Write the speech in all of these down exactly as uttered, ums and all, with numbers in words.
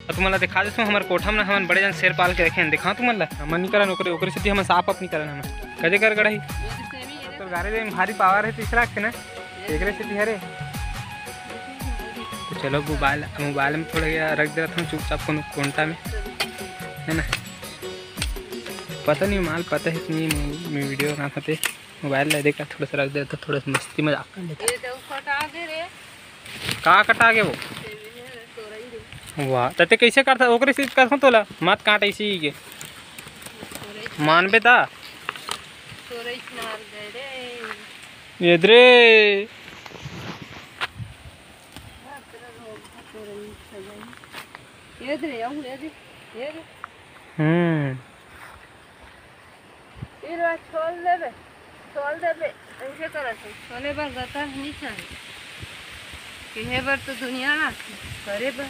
अब तुमन ला दिखा देथों, हमर कोठा में ना हमन बड़े जन शेर पाल के रखे हन। दिखाओ तुमन ला, हमन नहीं करन ओकरे, ओकरे सेती हमन साफ अप नहीं करन। हमन कदे कर गड़ही, तोर गाड़ी में भारी पावर है, तीसरा के ना, एकरे सेती हरे। तो चलो, मोबाइल, मोबाइल में थोड़ा या रख देथों चुपचाप कोनो कोंटा में, है ना। पता नहीं माल पता है कि नहीं, मैं, मैं वीडियो बनात हते, मोबाइल ला देख, थोड़ा सा रख देथों, थोड़ा सा मस्ती मजाक कर लेथों। ये तो कटा दे रे। का कटा गे वो? वाह, त ते कैसे करथा? ओकरे से करथों तोला, मत काट ऐसे ही के। मानबे ता? ये दे रे। ये दे, ये दे, ये दे। हम्म। फिर वह छोल देबे, छोल देबे, ऐसे करत हो। छोले बर गता नहीं चाहिए, किहे बर तो दुनिया ना करे बर।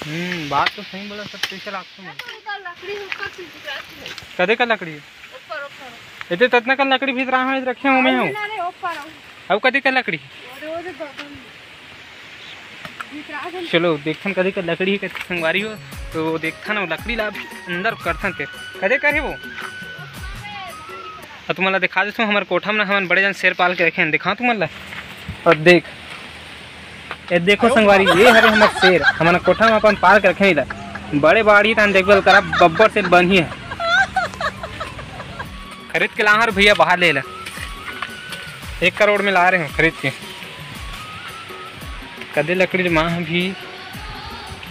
हम्म, बात तो सही बोला, सब कैसे लागतो मैं। कदे का लकड़ी ऊपर से गिरा के है। कदे का लकड़ी? ऊपर, ऊपर। एते ततना का लकड़ी भीतरा में रखे हूँ मैं हूँ। ना रे, ऊपर आओ। अब कदे का लकड़ी? अरे, वो जो बगल में। चलो देखथन कदे का लकड़ी है, कदे संगवारी हो, तो देखथन वो लकड़ी ला अंदर करथन। ते कदे करे वो? अब तुमन ला दिखा देथों, हमर कोठा में ना हमन बड़े जन शेर पाल के रखे हन। दिखाओ तुमन ला। और देख, ये देखो संगवारी, ये हरे हमर शेर, हमन कोठा में अपन पाल के रखे ला। बड़े बाड़ी तहन देखबे करा, बब्बर से बनिही है। खरीद के लाहर भैया, बाहर ले ला। एक करोड़ में ला रहे हो खरीद के। कदे लकड़ी माँ भी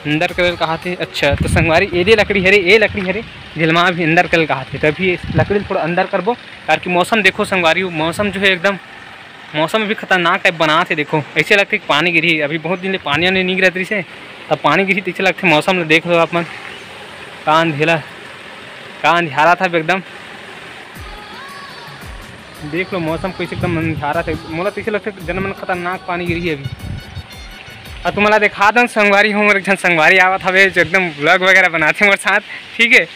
अंदर करे ल कहाथे। अच्छा, तो संगवारी, एदे लकड़ी हरे, ए लकड़ी हरे, जेल माँ भी अंदर करे ल कहाथे। तो अभी इस लकड़ी ल थोड़ा अंदर करबो, ताकि मौसम देखो संगवारी, मौसम जो है एकदम, मौसम अभी खतरनाक टाइप बनात हे। देखो, ऐसे लगथे कि पानी गिरही। अभी बहुत दिन ले पानी वानी नहीं गिरत रहिस हे, तब पानी गिरही, तैसे लगथे। मौसम ल देख लो आप मन, का अंधेला, का अंधियारा था एकदम। देख लो मौसम कैसे एकदम अंधियारा था। मोला तैसे लगथे जन मन खतरनाक पानी गिरही अभी। अब तुम्हारा दिखा दन संगवारी हो, मोर एक झन संगवारी आवत हवे जो एकदम vlog वगैरह बनाथे मोर साथ, ठीक है।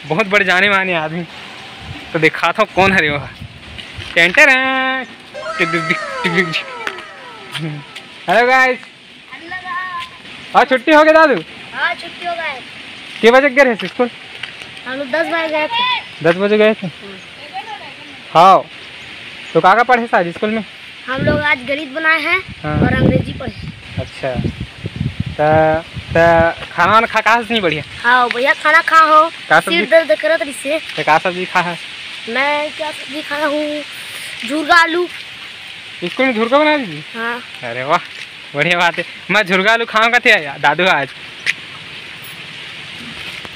बहुत बड़े जाने माने आदमी, तो दिखात हूँ कौन हरे वो। टेंटर टिक टिक टिक टिक टिक। हेलो गाइस। और छुट्टी हो गए दादू? हाँ, छुट्टी हो गए। के बजे गए रहे स्कूल? हम लोग दस बजे गए थे। दस बजे गए थे? हाँ। तो का का पढ़े आज स्कूल में? हम लोग आज गणित बनाए हैं हाँ। और अंग्रेजी पढ़े। अच्छा। त, त खाना वाना खा, कहाँ से नहीं बढ़िया? हाँ भैया, खाना खा हो। का सब्जी? सिर दर्द करत रहिसे। त का सब्जी खा है? मैं क्या सब्जी खाया हूँ? झुरगा आलू। स्कूल में झुरगा बना दीजिए। हाँ। अरे वाह, बढ़िया बात है। मैं झुरगा आलू खाऊंगा थे यार, दादू आज।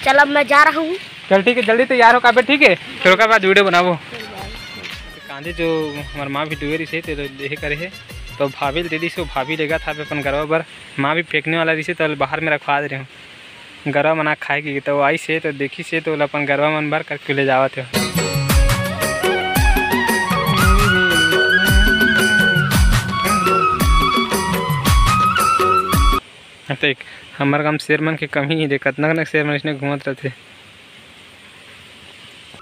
चल, अब मैं जा रहा हूँ। चल ठीक है, जल्दी तैयार हो काबे, ठीक है? फिर ओकर बाद वीडियो बनाबो। कांदे जो हमार माँ भी डुए रही से, तो यही करे है। तो भाभी ल दे दी से, भाभी लेगा था अपन गरवा बर। माँ भी फेंकने वाला रही से, तो बाहर में रखवा दे रहे हूँ। गरवा मना खाए की, तो आई से, तो देखी से, तो ओला अपन गरवा मन भर करके ले जावत है। देख, हमर गाम शेर मन के कमी ही देख, कतना कतना शेर मन इसने घूमत रहथे।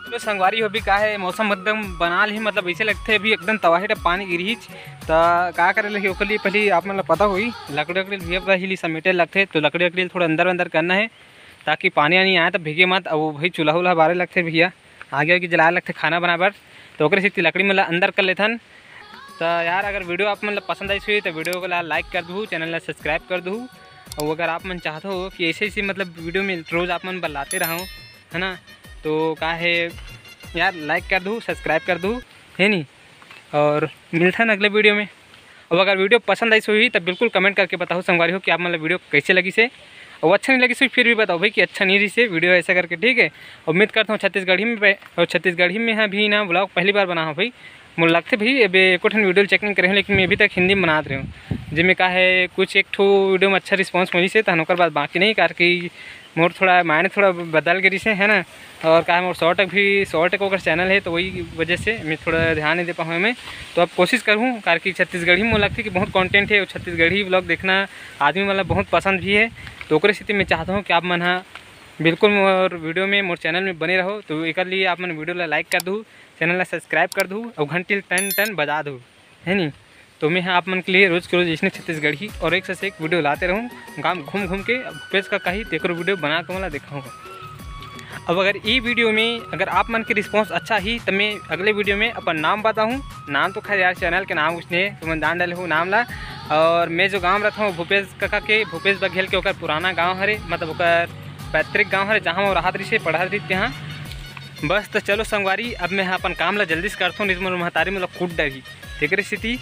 तो संगवारी हो भी का है, मौसम एकदम बनाल ही, मतलब ऐसे लगथे अभी एकदम तबाही टाइप पानी गिरहीच। त का करे लगी ओकर लिए पहले आप मन ला पता होई, लकड़ी वकड़ी भैया पता ही ली समेटे लगथे, तो लकड़ी वकड़ी थोड़ा अंदर अंदर करना है ताकि पानी आनी आए तो भीगे मत। अब वो भाई चूल्हा उल्हा बारे लगथे भैया, आगे आगे जलाए लगथे खाना बनाए बर, तो ओकरे सेती लकड़ी मन ला अंदर कर लेथन। तो यार अगर वीडियो आप मन ला पसंद आइस होही तो वीडियो ला लाइक कर दू, चैनल ला सब्सक्राइब कर दू। और अगर आप मन चाहते हो कि ऐसे ऐसे मतलब वीडियो में रोज़ आप मन बर लाते रहूँ, है ना, तो का है यार लाइक कर दू, सब्सक्राइब कर दू, है नी। और मिलथन अगले वीडियो में। अब अगर वीडियो पसंद आइस होही तो बिल्कुल कमेंट करके बताओ संगवारी हो कि आप मन ला वीडियो कैसे लगिस हे। और अच्छा नहीं लगिस होही फिर भी बताओ भाई कि अच्छा नहीं रहिस हे वीडियो ऐसा करके, ठीक है। उम्मीद करता हूँ छत्तीसगढ़ी में पे-, और छत्तीसगढ़ी में है भी ना vlog पहली बार बना हो भाई। मोला लगथे भाई अबे एको ठन वीडियो चेक नहीं करे हूँ, लेकिन मैं अभी तक हिंदी में बनात रहे हूँ, जेमे का है कुछ एक ठो वीडियो में अच्छा रिस्पॉन्स मिलिस हे तहन ओकर बाद बाकी नहीं, काबर कि मोर थोड़ा माइंड थोड़ा बदल गे रिसे, है ना। और का है मोर शॉर्ट भी, शॉर्ट एक ओकर चैनल है, तो वही वजह से मैं थोड़ा ध्यान नहीं दे पाऊँ मैं। तो अब कोशिश करूँ, काबर कि छत्तीसगढ़ी में मोला लगथे कि बहुत कंटेंट है और छत्तीसगढ़ी vlog देखना आदमी मतलब बहुत पसंद भी है। तो ओकरे सेती मैं चाहता हूँ कि आप मन हा बिल्कुल मोर वीडियो में, मोर चैनल में बने रहो। तो एकर लिए आप मन वीडियो ला लाइक कर दू, चैनल ला सब्सक्राइब कर दू और घंटी ला टन टन बजा दू, है नी। तो मैं ह आप मन के लिए रोज के रोज इसने छत्तीसगढ़ी और एक से एक वीडियो लाते रहूँ। गांव घूम घूम के भूपेश कका ही तेकरो वीडियो बना के मला दिखाऊंगा। अब अगर ई वीडियो में अगर आप मन के रिस्पॉन्स अच्छा ही, तो मैं अगले वीडियो में अपन नाम बताहूँ। नाम तो खैर यार, चैनल के नाम उसने तुमन जान डाले हो नाम ला। और मैं जो गांव रहता हूँ भूपेश कका के, भूपेश बघेल के, ओकर पुराना गांव हरे, मतलब ओकर पैतृक गांव हरे, जहाँ वो रहत रहिसे, पढ़त रहिस तहाँ। बस तो चलो संगवारी, अब मैं ह अपन काम ला जल्दी से करथों, नहीं तो मोर महतारी मोला कूट डरही। तेकरे सेती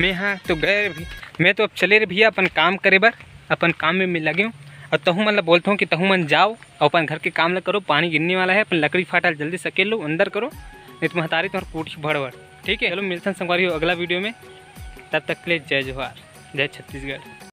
मैं ह तो गए भी, मैं तो अब चले रे भैया अपन काम करे बर, अपन काम में मैं लगे हूँ। और तहू मन ला बोलता हूँ कि तहू मन जाओ और अपन घर के काम ला करो, पानी गिरने वाला है, अपन लकड़ी फाटा जल्दी सकेल लो, अंदर करो, नहीं तो महतारी तुम्हारे कूटी भड़ भड़। ठीक है, चलो मिलथन संगवारी हो अगला वीडियो में, तब तक के लिए जय जोहार, जय छत्तीसगढ़।